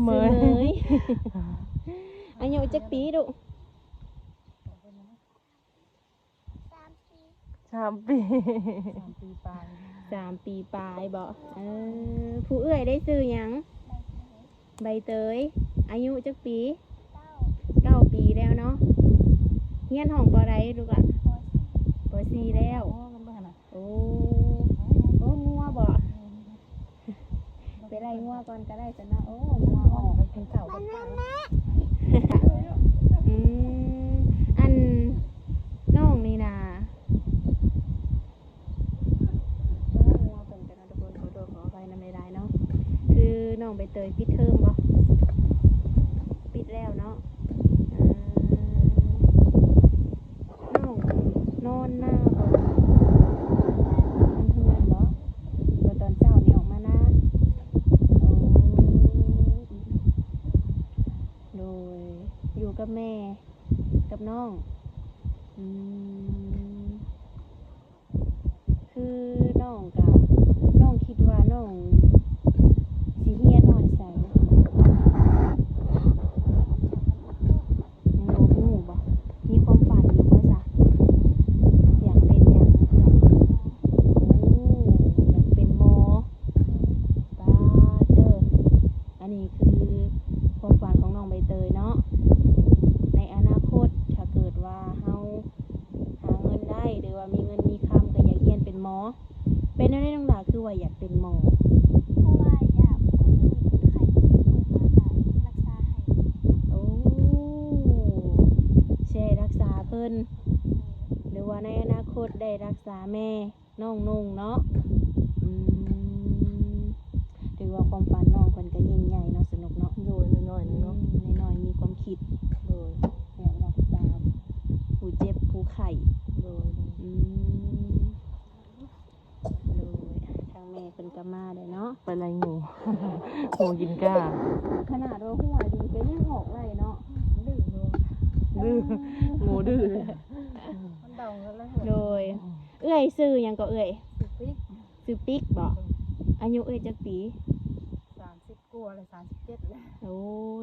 ເໝີຍ ເໝີຍ. ອາຍຸຈັກປີລູກ? ສາມປີ ສາມປີ ສາມປີປາຍ ສາມປີປາຍບໍ? ເອີ ຜູ້ເອື້ອຍໄດ້ຊື່ຫຍັງ? ໃບເຕີຍ ອາຍຸຈັກປີ? ເກົ້າ ເກົ້າປີແລ້ວເນາະ. ຮຽນຫ້ອງ ປ.ໃດລູກຫຼ້າ? ປ.ສີ່ ປ.ສີ່ ແລ້ວ. ໂອ້ ມັນເບິ່ງຫັ້ນນະ ໂອ້ ໂອ້ ງົວບໍ? ໄປໄລ່ງົວກ່ອນກໍໄດ້ຊັ້ນເນາະ. ໂອ້ ງົວອອກ ກິນເຂົ້າກັບ ອືມ ອັນ ນ້ອງນີ້ນະ ງົວເພິ່ນກໍ ທຸກຄົນ ຂໍໂທດຂໍອະໄພນຳຫຼາຍໆເນາະ. ຄືນ້ອງໃບເຕີຍປິດເທີມບໍ? ປິດແລ້ວເນາະ. ເອີ ນ້ອງນອນນາບໍ? ນອນເຮືອນບໍ? ບໍ່ ຕອນເຊົ້ານີ້ອອກມານາ. ໂອ້ ໂດຍ ຢູ່ກັບແມ່ກັບນ້ອງ. ອືມ ຄືນ້ອງກະ ນ້ອງຄິດວ່ານ້ອງຊິຮຽນຮອດໃສ? ຍັງບໍ່ຮູ້ບໍ? ມີຄວາມຝັນຢູ່ບໍ່ຊະ? ຢາກເປັນຫຍັງ? ໂອ້ ຢາກເປັນໝໍ. ປາດເດີ ອັນນີ້ຄືຄວາມຝັນຂອງນ້ອງໃບເຕີຍເນາະ. ໃນອະນາຄົດ ຖ້າເກີດວ່າເຮົາ ຫາເງິນໄດ້ ຫຼືວ່າມີເງິນມີຄຳ ກໍຢາກຮຽນເປັນໝໍ. ເປັນແນວໃດນ້ອງຫຼ້າ ຄືວ່າຢາກເປັນໝໍ? ເພາະວ່າຢາກຄົນອື່ນເພິ່ນໄຂ້ເຈັບປ່ວຍມາກໍລັກສາໃຫ້. ໂອ້ ຊິໄດ້ລັກສາເພິ່ນ ຫຼືວ່າໃນອະນາຄົດໄດ້ລັກສາແມ່ນ້ອງນຸ່ງເນາະ. ອືມ ຖືວ່າຄວາມຝັນນ້ອງເພິ່ນກໍຍິ່ງໃຫຍ່ເນາະ ສະໜຸກເນາະ. ໂດຍ ນ້ອຍໆເນາະ ອືມ ນ້ອຍໆມີຄວາມຄິດ. ໂດຍ ແບບລັກສາຜູ້ເຈັບຜູ້ໄຂ້. ໂດຍ ອືມ ໂດຍ ທາງແມ່ເພິ່ນກໍມາແລ້ວເນາະ. ໄປໄລ່ງູ ງູກິນກ້າ. ຂະໜາດວ່າຫົວດີກໍຍັງອອກໄລ່ເນາະ. ດື້ ດື້ ງູດື້. ໂດຍ ເອື້ອຍຊື່ຫຍັງກໍເອື້ອຍ? ຊື່ປິກ ຊື່ປິກບໍ? ອືມ ອາຍຸເອື້ອຍຈັກປີ? ສາມສິບກວ່າແລ້ວ ສາມສິບເຈັດແລ້ວ. ໂອ້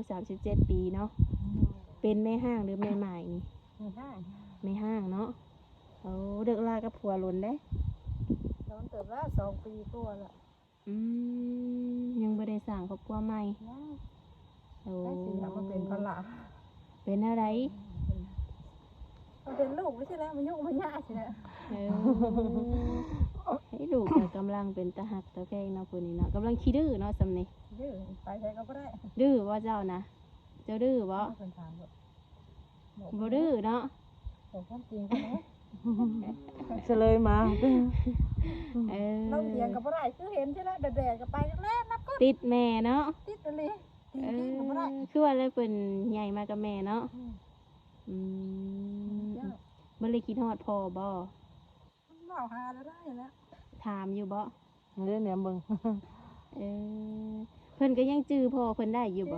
ສາມສິບເຈັດປີເນາະ. ອືມ ເປັນແມ່ຮ້າງ ຫຼື ແມ່ໝ້າຍນີ້? ແມ່ຮ້າງ ແມ່ຮ້າງເນາະ. ໂອ້ ເລີກລາກັບຜົວດົນເດ້? ດົນເຕີບແລ້ວ ສອງປີກວ່າແລ້ວ. ອືມ ຍັງບໍ່ໄດ້ສ້າງຄອບຄົວໃໝ່? ຍັງ. ໂອ້ ໃກ້ຊິເອົາມາເປັນພາລະ. ເປັນແນວໃດ? ເປັນລູກນີ້ຊີ້ແຫຼະ ມາຍຸມາຍາຊີ້ແຫຼະ. ເອີ ໃຫ້ລູກກໍກຳລັງເປັນຕາຮັກຕາແພງເນາະ ຜູ້ນີ້ເນາະ. ກຳລັງຂີ້ດື້ເນາະ ຊ່ຳນີ້. ດື້ ໄປໃສກໍບໍ່ໄດ້. ດື້ບໍ່ເຈົ້ານະ? ເຈົ້າດື້ບໍ່? ເພິ່ນຖາມ. ບໍ່ ບໍ່ດື້ເນາະ. ບອກຄວາມຈິງເນາະ. ສະເລີຍມາ. ເອີ ລົງຖຽງກໍບໍ່ໄດ້ ຄືເຫັນຊີ້ແຫຼະ ແດດໆກໍໄປແລ້ວ ນັບກໍຕິດແມ່ເນາະ. ຕິດອີ່ຫຼີ. ເອີ ຄືວ່າແລ້ວເພິ່ນໃຫຍ່ມາກັບແມ່ເນາະ. ອືມ ອືມ ບໍ່ໄດ້ຄິດຮອດພໍ່ບໍ? ເວົ້າຫາແລ້ວໄດ້ແລ້ວ. ຖາມຢູ່ບໍ? ເດ້ ແນມເບິ່ງ. ເອີ ເພິ່ນກໍຍັງຈື່ພໍ່ເພິ່ນໄດ້ຢູ່ບໍ?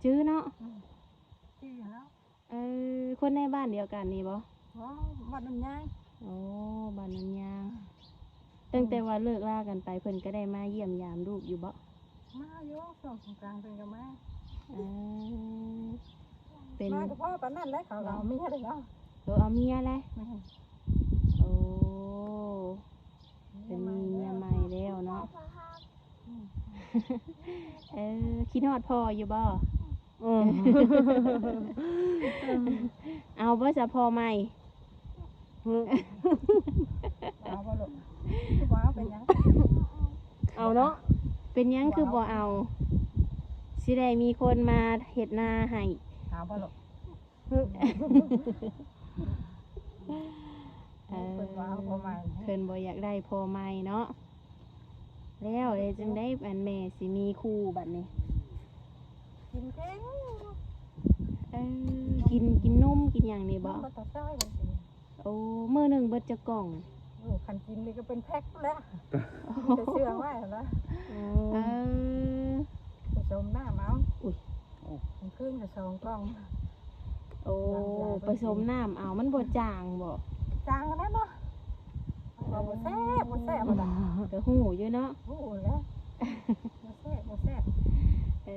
ຈື່ ຈື່ເນາະ. ອືມ ຈື່ແລ້ວ. ເອີ ຄົນໃນບ້ານດຽວກັນນີ້ບໍ? ບໍ່ ບ້ານໂນນຍາງ. ໂອ້ ບ້ານໂນນຍາງ. ຕັ້ງແຕ່ວ່າເລີກລາກັນໄປ ເພິ່ນກໍໄດ້ມາຢ້ຽມຢາມລູກຢູ່ບໍ? ມາຢູ່ ຊ່ວງສົງການເພິ່ນກໍມາ. ເອີ ເປັນ ມາກໍພໍປານນັ້ນແຫຼະ ເຂົາກໍເອົາເມຍແລ້ວເນາະ. ເອີ ເອົາເມຍແລ້ວ. ແມ່ນ. ໂອ້ ເພິ່ນມີເມຍໃໝ່ແລ້ວເນາະ. ອືມ ເອີ ຄິດຮອດພໍ່ຢູ່ບໍ່? ອືມ ເອົາບໍ່ສະພໍ່ໃໝ່? ເອົາບໍ່ລູກ? ຄືບໍ່ເອົາ ເປັນຫຍັງ? ເອົາເນາະ. ເປັນຫຍັງຄືບໍ່ເອົາ? ຊິໄດ້ມີຄົນມາເຮັດນາໃຫ້. ເອົາບໍ່ລູກ? ເອີ ເພິ່ນບໍ່ເອົາພໍ່ໃໝ່ ເພິ່ນບໍ່ຢາກໄດ້ພໍ່ໃໝ່ເນາະ. ແລ້ວເຮັດຈັ່ງໃດ ອັນແມ່ຊິມີຄູ່ບັດນີ້? ກິນເກັ່ງ. ເອີ ກິນ ກິນນົມ ກິນຫຍັງນີ້ບໍ່? ນມບັດຕາຊ້າຍ. ໂອ້ ມື້ໜຶ່ງເບິດຈັກກ່ອງ? ໂອ້ ຄັນກິນນີ້ກໍເປັນແພັກພຸ້ນແຫຼະ. ມີແຕ່ເຊື່ອງໄວ້ຫັ້ນນະ. ເອີ ເອີ ປະສົມນ້ຳເອົາ. ອຸ້ຍ ກາງຄືນກໍສອງກ່ອງ. ໂອ້ ປະສົມນ້ຳເອົາ ມັນບໍ່ຈາງບໍ? ຈາງແລ້ວເນາະ. ວ່າບໍ່ແຊບ ບໍ່ແຊບ ວ່າຊັ້ນ. ກໍຮູ້ຢູ່ເນາະ. ຮູ້ແລ້ວ ບໍ່ແຊບ ບໍ່ແຊບ. ເອີ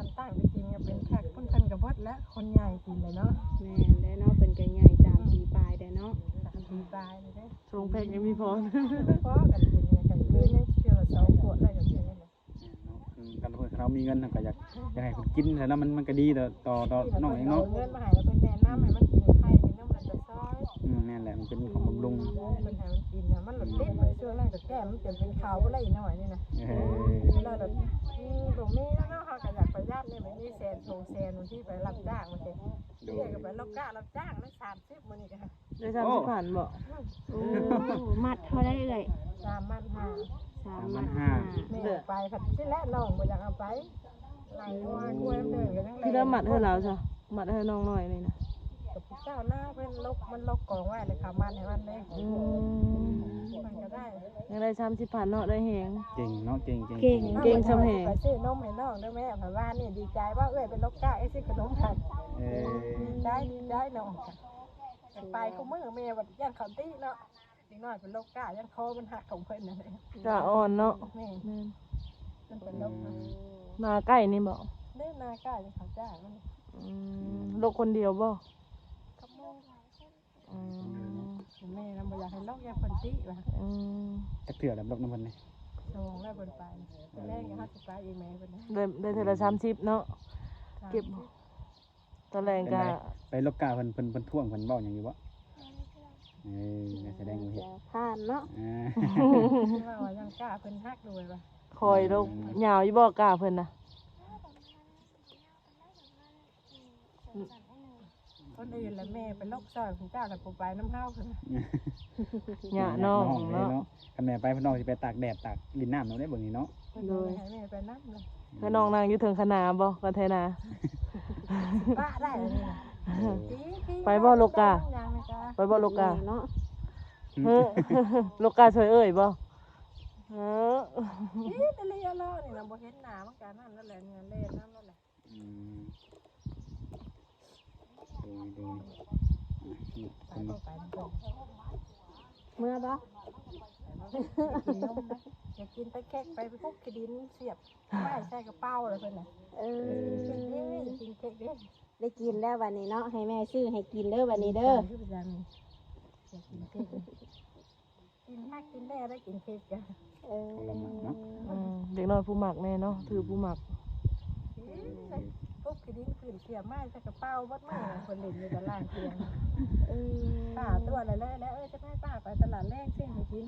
ຄັນຕັ້ງໄປກິນກໍເປັນແພັກພຸ້ນ ເພິ່ນກໍເບິດແລ້ວ ຄົນໃຫຍ່ກິນແຫຼະເນາະ. ແມ່ນແລ້ວເນາະ ເພິ່ນກໍໃຫຍ່ ສາມປີປາຍແລ້ວເນາະ. ສາມປີປາຍແລ້ວເດ້. ສອງແພັກຍັງມີພໍ ພໍກັນກິນ ກາງຄືນຍັງເທື່ອລະສອງຂວດ ແລ້ວກໍກິນ. ແມ່ນເນາະ ຄືກັນເພິ່ນ ຄັນເຮົາມີເງິນ ເຮົາກໍຢາກ ຢາກໃຫ້ເພິ່ນກິນແລ້ວເນາະ ມັນ ມັນກໍດີຕໍ່ ຕໍ່ ຕໍ່ນ້ອງເອງເນາະ. ເອົາເງິນມາໃຫ້ ແລ້ວເພິ່ນແນະນຳໃຫ້ມັນກິນໄຂ່ ກິນນຳມັນກໍຊອຍ. ອືມ ແມ່ນແຫຼະ ມັນເປັນຂອງບຳລຸງ. ເພິ່ນໃຫ້ມັນກິນນະ ມັນລະຕິດ ມັນຊ່ວງນັ້ນກໍແກ້ມ ມັນຈົນເປັນເຂົ້າໄປແລ້ວອີກໜ້ອຍນີ້ນະ. ເອີ ແລ້ວລະ ອືມ ບໍ່ມີແລ້ວເນາະ ເຮົາກໍຢາກປະຢັດນີ້ ມັນມີແສນສອງແສນ ບາງທີໄປຮັບຈ້າງ ບາງທີ ໂດຍ ເອື້ອຍກໍໄປລັອກກ້າຮັບຈ້າງນະ ສາມ ສິບມື້ນີ້ກໍ ໄດ້ສາມສິບພັນບໍ່? ໂອ້ ມັດເທົ່າໃດເອື້ອຍ? ສາມພັນຫ້າ. ສາມພັນຫ້າ. ແມ່ໄປພັດຊິແລະ ນ້ອງບໍ່ຢາກເອົາໄປ ໄລ່ງົວ ງົວເດີນກໍຍັງແລ່ນ. ທີ່ລະມັດໃຫ້ລາວຊະ ມັດໃຫ້ນ້ອງນ້ອຍນີ້ນະ. ກໍຜູ້ເຈົ້ານະ ເພິ່ນລົກ ມັນລົກກອງໄວ້ ແລ້ວເຂົາມັດໃຫ້ມັນເດ້. ອືມ ມັນກໍໄດ້ ຍັງໄດ້ສາມສິບພັນເນາະ ໄດ້ແຮງ. ເກັ່ງເນາະ ເກັ່ງ ເກັ່ງ ເກັ່ງ ເກັ່ງຊຳແຮງ. ໄປຊື້ນົມໃຫ້ນ້ອງເດີແມ່ ເພາະວ່ານີ້ດີໃຈວ່າເອື້ອຍເປັນໂລກກາ ເອື້ອຍຊື້ຂະໜົມໃຫ້. ເອີ ດີໃຈ ດີໃຈນ້ອງ. ໄປຄູ່ມື້ແມ່ບັດຢ້ານເຂົາຕິເນາະ ເດັກນ້ອຍເປັນໂລກກາ ຢ້ານຄໍມັນຫັກຂອງເພິ່ນນັ້ນແຫຼະ. ກາອ່ອນເນາະ. ແມ່ນ ແມ່ນ ມັນເປັນໂລກນະ. ນາໃກ້ນີ້ບໍ່? ເດ້ ນາໃກ້ເຂົາຈ້າງມັນ. ອືມ ລົກຄົນດຽວບໍ່? ກັບໝູ່. ອືມ ແມ່ນຳບໍ່ຢາກໃຫ້ລົກ ຢ້ານເພິ່ນຕິວ່າ. ອືມ ຈັກເທື່ອແລ້ວລົກນຳເພິ່ນນີ້? ສອງແລ້ວເພິ່ນໄປ ແລງເຮົາຊິໄປອີກແມ່ເພິ່ນ. ໄດ້ ໄດ້ເທື່ອລະສາມສິບເນາະ. ສາມສິບ. ເກັບ ຕອນແລງກະ ເປັນໃດ ໄປລົກກາເພິ່ນ ເພິ່ນ ເພິ່ນທ້ວງ ເພິ່ນເວົ້າຫຍັງຢູ່ບໍ່? ເອີ ແສດງວ່າເຫັນ ຜ່ານເນາະ. ອ່າ ເວົ້າຫຍັງກາເພິ່ນຮັກດ້ວຍວ່າ. ຄອຍລົກ ອືມ ຍາວຢູ່ບໍ່ກາເພິ່ນນະ? ຄົນອື່ນລະແມ່ໄປລົກຊ່ອຍ ຂອງເຈົ້າລະບໍ່ໄປນຳເຮົາ. ຍາກນ້ອງເນາະ ເນາະ. ຄັນແມ່ໄປ ເພິ່ນນ້ອງຊິໄປຕາກແດດຕາກຫຼິ້ນນ້ຳນຳເດ້ ເບິ່ງນີ້ເນາະ. ໂດຍ ໃຫ້ແມ່ໄປນຳເລີຍ. ເພິ່ນນ້ອງນັ່ງຢູ່ເທິງຄະນາບໍ່ ກັນໄທນາ? ປະໄດ້ອັນນີ້ນະ. ເອີ ໄປບໍ່ໂລກກາ? ໄປບໍ່ໂລກກາເນາະ? ໂລກກາຊ່ອຍເອື້ອຍບໍ່? ເອີ ອີ່ຕະລີອະລໍນີ້ນະ ບໍ່ເຫັນໜ້າມັນກະນັ້ນແລ້ວແຫຼະ ເໜື່ອແລ່ນນຳແລ້ວແຫຼະ. ອືມ ໂດຍ ໂດຍ ໄປບໍ່ໄປນຳກັນ. ເມືອບໍ່? ຢາກກິນແຕ່ເຄັກ ໄປປຸກຂີ້ດິນສຽບໄວ້ໃສ່ກະເປົາແລ້ວເພິ່ນນະ. ເອີ ກິນເດ້ ກິນເຄັກເດ້. ໄດ້ກິນແລ້ວບັດນີ້ເນາະ ໃຫ້ແມ່ຊື້ໃຫ້ກິນເດີບັດນີ້ເດີ. ຢາກກິນເຄັກ ກິນຄັກກິນແນ່ໄດ້ກິນເຄັກກະ. ເອີ ຂອງລະມັກເນາະ. ອືມ ເດັກນ້ອຍຜູ້ມັກແນ່ເນາະ ຖືຜູ້ມັກ. ປຸກຂີ້ດິນຂຶ້ນສຽບໄມ້ໃສ່ກະເປົາເບິດມື້ ເພິ່ນຫຼິ້ນຢູ່ຕາລ່າງຕຽງ. ເອີ ປ້າຕົວະແລ້ວ ແລ້ວ ເອີ ຈະໃຫ້ປ້າໄປຕະຫຼາດແລງຊື້ໃຫ້ກິນ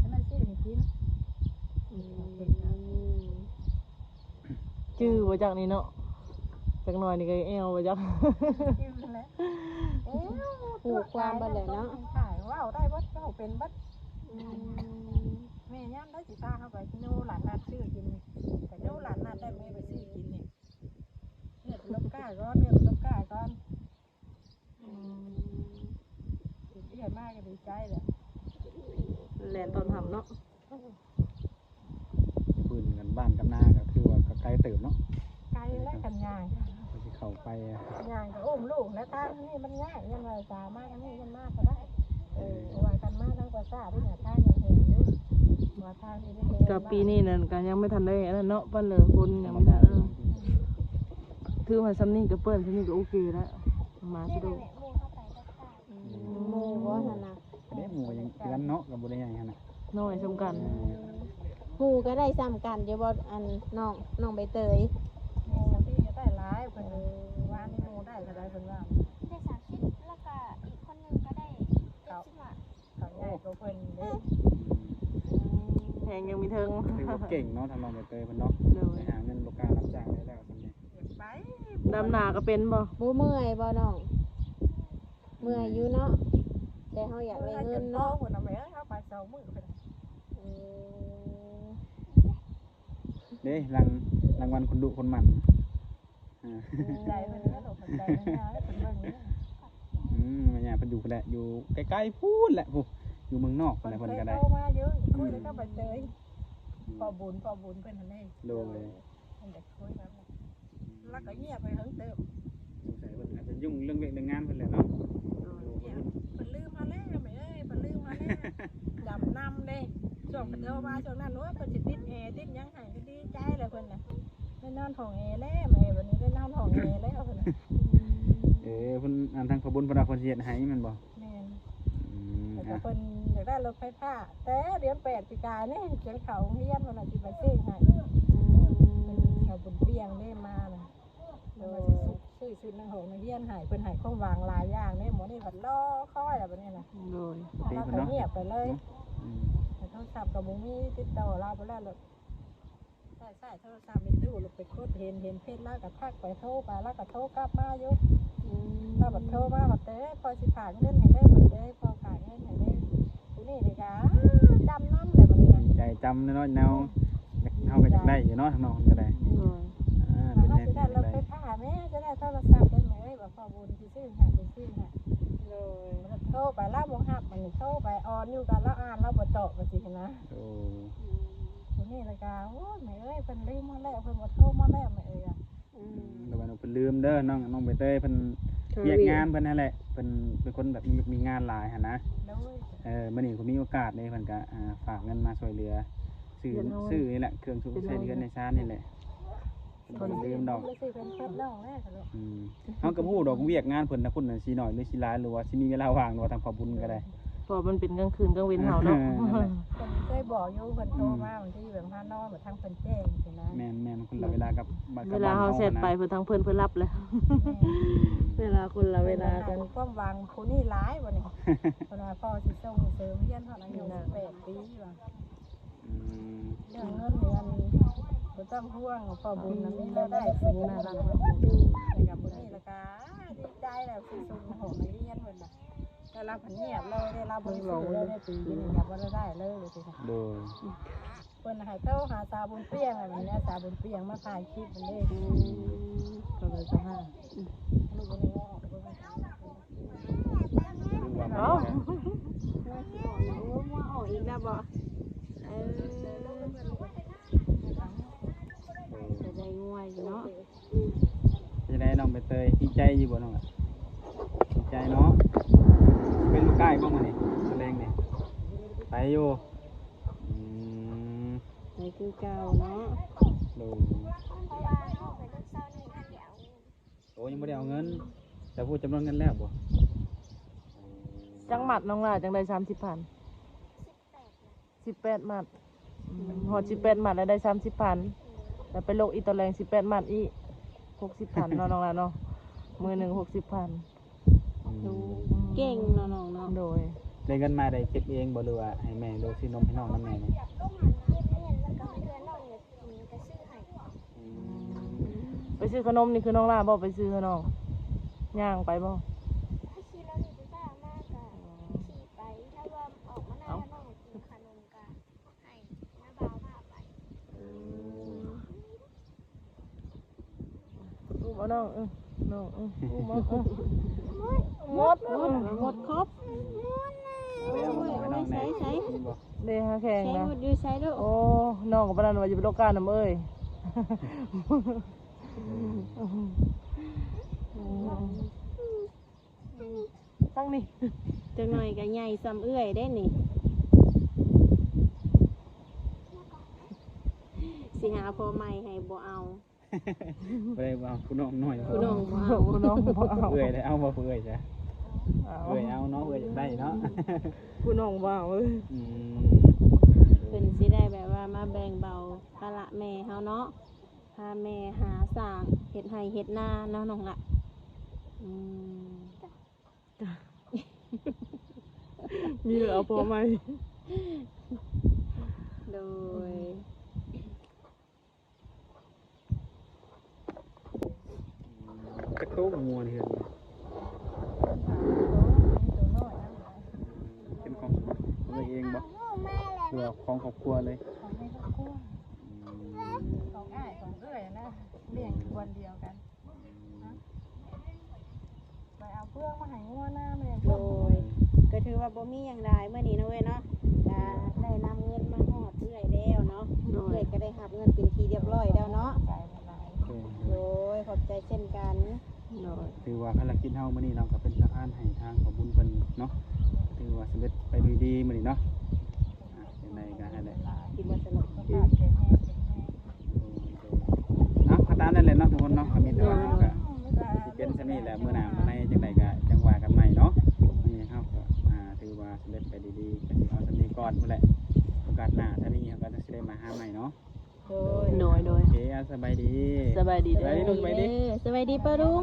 ຈະມາຊື້ໃຫ້ກິນ. ອືມ ຈື່ບໍ່ຈັກນີ້ເນາະ ຈັກໜ້ອຍນີ້ກໍແອວບໍ່ຈັກ. ຈື່ແລ້ວ ເອີ ຮູ້ຄວາມເບິດແລ້ວເນາະ ເວົ້າໄດ້ເບິດ ເວົ້າເປັນເບິດ. ອືມ ແມ່ຍາມໃດຊິພາເຮົາໄປໂນລາດນັດຊື້ກິນນີ້ ໄປໂນລາດນັດໄດ້ແມ່ໄປຊື້ກິນນີ້. ເລືອກລົກກ້າກ່ອນ ເລືອກລົກກ້າກ່ອນ. ອືມ ເອື້ອຍມາກໍດີໃຈແຫຼະ ແລ່ນຕ້ອນຮັບເນາະ. ພື້ນກັນບ້ານກັບນາກໍຄືວ່າກໍໄກເຕີບເນາະ. ໄກແລ້ວຄັນຍ່າງ ກໍຊິເຂົ້າໄປ ຍ່າງກໍອຸ້ມລູກແລ້ວ ທາງນີ້ມັນຍາກ ຍັງວ່າສາມາດທາງນີ້ຍັງມາບໍ່ໄດ້. ເອີ ເພາະວ່າຄັນມາທາງປາສາດນີ້ນະ ທາງຍັງແຫ້ງຢູ່ ວ່າທາງນີ້ມັນແຫ້ງ. ກໍປີນີ້ນັ້ນກໍຍັງບໍ່ທັນໄດ້ອັນນັ້ນເນາະ ປານເລີ ຄົນຍັງບໍ່ທັນ ເອີ ຖືວ່າຊ່ຳນີ້ກໍເປື້ອນ ຊ່ຳນີ້ກໍໂອເຄແລ້ວ ມາສະດວກ. ອືມ ໝູ່ບໍ່ຫັ້ນນະ? ເດ້ ໝູ່ກໍຍັງຄືກັນເນາະ ກໍບໍ່ໄດ້ໃຫຍ່ຫັ້ນນະ ນ້ອຍຊ່ຳກັນ. ອືມ ໝູ່ກໍໄດ້ຊ່ຳກັນຢູ່ບໍ່ ອັນ ນ້ອງ ນ້ອງໃບເຕີຍ? ໝູ່ທີ່ກໍໄດ້ຫຼາຍ ເພິ່ນ ເອີ ວ່ານີ້ໝູ່ໄດ້ເທົ່າໃດເພິ່ນວ່າ? ໄດ້ສາມສິບ ແລ້ວກໍອີກຄົນໜຶ່ງກໍໄດ້ເຈັດສິບຫ້າ. ເຂົາໃຫຍ່ກວ່າເພິ່ນເດ້. ອືມ ແຮງຍັງມີເທິງ ຖືວ່າເກັ່ງເນາະ ທາງນ້ອງໃບເຕີຍເພິ່ນເນາະ. ໂດຍ ໄປຫາເງິນບໍ່ກ້າຮັບຈ້າງໄດ້ແລ້ວຊ່ຳນີ້. ຢາກໄປ ດຳນາກໍເປັນບໍ່? ບໍ່ເມື່ອຍບໍ່ນ້ອງ? ເມື່ອຍຢູ່ເນາະ ແຕ່ເຮົາຢາກໄດ້ເງິນເນາະ. ເຮົາໄປສອງມື້ເພິ່ນ. ເອີ ເດ້ ລາງ ລາງວັນຄົນດຸຄົນໝັ່ນ. ເອີ ໃຈເພິ່ນເດ້ ຂອບໃຈແມ່ຍ່າເພິ່ນເບິ່ງເດ້. ອືມ ແມ່ຍ່າເພິ່ນຢູ່ພຸ້ນແຫຼະ ຢູ່ໃກ້ໆພຸ້ນແຫຼະ ພຸ້ນ ຢູ່ເມືອງນອກພຸ້ນແຫຼະ ເພິ່ນກໍໄດ້. ໂທມາຢູ່ ຄຸຍກັບໃບເຕີຍ ອືມ ພໍ່ບຸນ ພໍ່ບຸນເພິ່ນຫັ້ນເດ້. ໂດຍ ເພິ່ນຢາກຄຸຍນຳ ແລ້ວກໍງຽບໄປເຫິງເຕີບ. ສົງໄສເພິ່ນອາດຈະຫຍຸ້ງເລື່ອງວຽກເລື່ອງງານເພິ່ນແຫຼະເນາະ. ໂດຍ ເພິ່ນລືມເຮົາແລ້ວແມ່ເອີຍ ເພິ່ນລືມເຮົາແລ້ວ. ຈຳນຳເດ້ ຊ່ວງເພິ່ນໂທມາຊ່ວງນັ້ນ ໂອ້ຍ ເພິ່ນຊິຕິດແອ ຕິດຫຍັງໃຫ້ ກໍດີໃຈແລ້ວເພິ່ນນະ. ໄດ້ນອນຫ້ອງແອແລ້ວ ແມ່ ບັດນີ້ໄດ້ນອນຫ້ອງແອແລ້ວ ເອີ ເພິ່ນ ອັນ ທາງພໍ່ບຸນເພິ່ນວ່າເພິ່ນຊິເຮັດໃຫ້ແມ່ນບໍ່? ແມ່ນ. ອືມ ແຕ່ເພິ່ນຢາກໄດ້ລົດໄຟຟ້າ ແຕ່ເດືອນແປດປີກາຍນີ້ ຂຽນເຂົ້າໂຮງຮຽນ ເພິ່ນວ່າຊິໄປຊື້ໃຫ້ ອືມ ເພິ່ນເຂົ້າບຸນປ່ຽງເດ້ມານະ ໂດຍ ເພິ່ນວ່າຊິຊື້ຊຸດໜັງຫ້ອງນັກຮຽນໃຫ້ ເພິ່ນໃຫ້ຄວາມຫວັງຫຼາຍຢ່າງເດ້ ໝໍນີ້ບັດລໍຄອຍລະບັດນີ້ນະ ໂດຍ ແລ້ວກໍງຽບໄປເລີຍ ອືມ ໂທລະສັບກໍບໍ່ມີ ຕິດຕໍ່ລາວບໍ່ໄດ້ ໃຊ້ ໃຊ້ໂທລະສັບໃນຕູ້ ແລ້ວໄປກົດເຫັນ ເຫັນເຟສລາວກໍທັກໄປ ໂທໄປ ລາວກໍໂທກັບມາຢູ່ ອືມ ລາວບັດໂທມາບັດເອີຍ ຂ້ອຍຊິຝາກເງິນໃຫ້ເດີ ບັດເອີຍ ພໍ່ຝາກເງິນໃຫ້ເດີ ຜູ້ນີ້ນີ້ກໍຈຳນຳແຫຼະບັດນີ້ນະ ໃຈຈຳເນາະ ແນວເຮົາກໍຢາກໄດ້ຢູ່ເນາະ ທາງນ້ອງເພິ່ນກໍໄດ້ ໂດຍ ອ່າ ເປັນແນວທີ່ຢາກໄດ້ ເຮົາຊິໄດ້ລົດໄຟຟ້າແມ່ ຈະໄດ້ໂທລະສັບໄດ້ແມ່ເອີຍ ວ່າພໍ່ບຸນຊິຊື້ໃຫ້ ຊິຊື້ໃຫ້ ໂດຍ ໂທໄປລາວບໍ່ຮັບ ບັດນີ້ໂທໄປອ່ອນຢູ່ ກໍລາວອ່ານລາວບໍ່ຕອບ ວ່າຊີ້ນະ ໂອ້ ອືມ ຜູ້ນີ້ລະກະ ໂອ້ຍ ແມ່ເອີຍ ເພິ່ນລືມມາແລ້ວ ເພິ່ນບໍ່ໂທມາແລ້ວ ແມ່ເອີຍ ອືມ ລະວ່າເພິ່ນລືມເດີ ນ້ອງ ນ້ອງໃບເຕີຍ ເພິ່ນວຽກງານເພິ່ນຫັ້ນແຫຼະ ເພິ່ນເປັນຄົນແບບມີວຽກມີງານຫຼາຍຫັ້ນນະ ໂດຍ ເອີ ມື້ນີ້ກໍມີໂອກາດເດ້ ເພິ່ນກໍ ອ່າ ຝາກເງິນມາຊ່ວຍເຫຼືອ ຊື້ ຊື້ນີ້ແຫຼະ ເຄື່ອງຊຸກໃຊ້ໃນເຮືອນໃນຊານນີ້ແຫຼະ ເພິ່ນບໍ່ໄດ້ລືມດອກ ອືມ ເຮົາກໍບໍ່ຮູ້ດອກ ວຽກງານເພິ່ນນະພຸ້ນນະ ຊິໜ້ອຍຫຼືຊິຫຼາຍ ຫຼືວ່າຊິມີເວລາວ່າງ ຫຼືວ່າທາງພໍ່ບຸນກໍໄດ້ ເພາະມັນເປັນກາງຄືນກາງເວັນເຮົາເນາະ ເອີ ເພິ່ນເຄີຍບອກຢູ່ ເພິ່ນໂທມາ ອືມ ບາງທີແບບເຮົານອນ ແບບທາງເພິ່ນແຈ້ງຊີ້ນະ ແມ່ນໆ ຄົນລະເວລາກັບ ເວລາເຮົາແຊັດໄປ ເພິ່ນ ທາງເພິ່ນ ເພິ່ນຫຼັບແລ້ວ ແມ່ນ ເວລາຄົນລະເວລາກັນ ຄວາມຫວັງຜູ້ນີ້ຫຼາຍບັດນີ້ ເພິ່ນວ່າພໍ່ຊິສົ່ງເສີມຮຽນຮອດອາຍຸສິບແປດປີວ່າ ອືມ ເລື່ອງເງິນນີ້ ອັນ ບໍ່ຕ້ອງຫ່ວງ ພໍ່ບຸນນະມີລາຍໄດ້ສູງ ແລ້ວກໍຜູ້ນີ້ລະກະດີໃຈແລ້ວ ຊິສົ່ງໃຫ້ຮຽນເພິ່ນນະ ແຕ່ລາວພັດງຽບເລີຍເດ້ ລາວບໍ່ໄດ້ຊື້ເລີຍ ເດືອນນີ້ກໍບໍ່ໄດ້ໄດ້ເລີຍ ໂດຍ ເພິ່ນໃຫ້ໂທຫາສາວບຸນປ່ຽງ ແລ້ວບັດນີ້ສາວບຸນປ່ຽງມາຖ່າຍຄລິບເດ້ ອືມ ກໍເລີຍຈະຫາ ອືມ ລູກບໍ່ໄດ້ເວົ້າອອກ ເອົ້າ ຫົວອອກອີກແລ້ວບໍ່? ເອີ ຈະໄດ້ງົວຢູ່ເນາະ ເປັນຈັ່ງໃດນ້ອງໃບເຕີຍ ດີໃຈຢູ່ບໍ່ນ້ອງ? ດີໃຈເນາະ ເປັນລູກອ້າຍບໍ່ມື້ນີ້ ຕອນແລງນີ້? ໄປຢູ່ ອືມ ໄປຄືເກົ່າເນາະ ໂດຍ ໂອ້ ຍັງບໍ່ໄດ້ເອົາເງິນ ແຕ່ຮູ້ຈຳນວນເງິນແລ້ວບໍ່? ຈັກມັດນ້ອງຫຼ້າ ຈັ່ງໄດ້ສາມສິບພັນ? ສິບແປດມັດ ອືມ ຮອດສິບແປດມັດແລ້ວໄດ້ສາມສິບພັນ ແລ້ວໄປລົກອີກຕອນແລງສິບແປດມັດອີກ ຫົກສິບພັນເນາະ ນ້ອງຫຼ້າເນາະ ມື້ໜຶ່ງຫົກສິບພັນ ອືມ ເກັ່ງເນາະນ້ອງເນາະ ໂດຍ ໄດ້ເງິນມາໄດ້ເກັບເອງບໍ່ ຫຼືວ່າໃຫ້ແມ່ ຫຼືວ່າຊື້ນົມໃຫ້ນ້ອງນຳແມ່ນີ້? ອືມ ໄປຊື້ຂະໜົມນີ້ຄືນ້ອງຫຼ້າບໍ່ໄປຊື້ໃຫ້ນ້ອງ? ຍ່າງໄປບໍ່? ຂີ່ລົດນີ້ໄປ ປ້າມາກໍຂີ່ໄປ ຖ້າວ່າອອກມາໜ້ານ້ອງກິນຂະໜົມກໍໃຫ້ນ້າບ່າວພາໄປ ອືມ ອຸ້ມເອົານ້ອງ ເອີ ນ້ອງ ເອີ ອຸ້ມເອົາ ເອີ ໝົດ ໝົດ ໝົດຄົບ ເອົາໄວ້ໃສ ໃສ ເດ້ຫາແຂ່ງນະ ໃສໝົດຢູ່ໃສລູກ ໂອ້ ນ້ອງກໍປານນັ້ນວ່າ ຢ່າໄປໂລການນຳເອີຍ ອືມ ອືມ ທາງນີ້ ຈັກໜ້ອຍກໍໃຫຍ່ສ່ຳເອື້ອຍເດ້ນີ້ ຊິຫາຜົວໃໝ່ໃຫ້ບໍ່ເອົາ ບໍ່ໄດ້ວ່າຜູ້ນ້ອງນ້ອຍ ຜູ້ນ້ອງບໍ່ເອົາ ຜູ້ນ້ອງບໍ່ເອົາ ເອື້ອຍໄດ້ເອົາບໍ່ ຜູ້ເອື້ອຍຈ້ະ ເອົາ ເອື້ອຍເອົາເນາະ ເອື້ອຍຢາກໄດ້ເນາະ ຜູ້ນ້ອງບໍ່ເອົາ ອືມ ເພິ່ນຊິໄດ້ແບບວ່າມາແບ່ງເບົາພາລະແມ່ເຮົາເນາະ ພາແມ່ຫາສ້າງເຮັດໄຮ່ເຮັດນາເນາະນ້ອງລະ ອືມ ມີແລ້ວເອົາຜົວໃໝ່ ໂດຍ ຈັກໂຕ ງົວນີ້ ເປັນຂອງເອື້ອຍເອງບໍ່ ຫຼືວ່າຂອງຄອບຄົວເລີຍ? ຂອງໃນຄອບຄົວ ອືມ ຂອງອ້າຍຂອງເອື້ອຍນະ ລ້ຽງຢູ່ບ່ອນດຽວກັນ. ໄປເອົາເຟືອງມາໃຫ້ງົວນາແມ່ ໂດຍ ກໍຖືວ່າບໍ່ມີຫຍັງຫຼາຍມື້ນີ້ເນາະເອື້ອຍເນາະ ກະໄດ້ນຳເງິນມາຮອດເອື້ອຍແລ້ວເນາະ ໂດຍ ເອື້ອຍກໍໄດ້ຮັບເງິນເປັນທີ່ຮຽບຮ້ອຍແລ້ວເນາະ ໂດຍ ໂດຍ ຂອບໃຈເຊັ່ນກັນ ໂດຍ ຖືວ່າພາລະກິດເຮົາມື້ນີ້ເນາະ ກໍເປັນສະພານໃຫ້ທາງພໍ່ບຸນເພິ່ນເນາະ ຖືວ່າສຳເລັດໄປດ້ວຍດີມື້ນີ້ເນາະ ອ່າ ຈັ່ງໃດກໍໃຫ້ໄດ້ ເອົາ ອັນນັ້ນແຫຼະເນາະທຸກຄົນເນາະ ກໍມີແຕ່ວ່າເຮົາກໍຊິເປັນສ່ຳນີ້ແຫຼະ ມື້ໜ້າມື້ໃນຈັ່ງໃດກໍຈັ່ງວ່າກັນໃໝ່ເນາະ. ມື້ນີ້ເຮົາກໍ ອ່າ ຖືວ່າສຳເລັດໄປດີໆ ກໍຊິເອົາສ່ຳນີ້ກ່ອນພຸ້ນແຫຼະ. ໂອກາດໜ້າຖ້າມີເຮົາກໍຈະຊິໄດ້ມາຫາໃໝ່ເນາະ. ໂດຍ ໂດຍ ໂດຍ ໂອເຄ ອ່າ ສະບາຍດີ ສະບາຍດີ ສະບາຍດີລູກ ສະບາຍດີ ເອີ ສະບາຍດີປ້າລຸງ.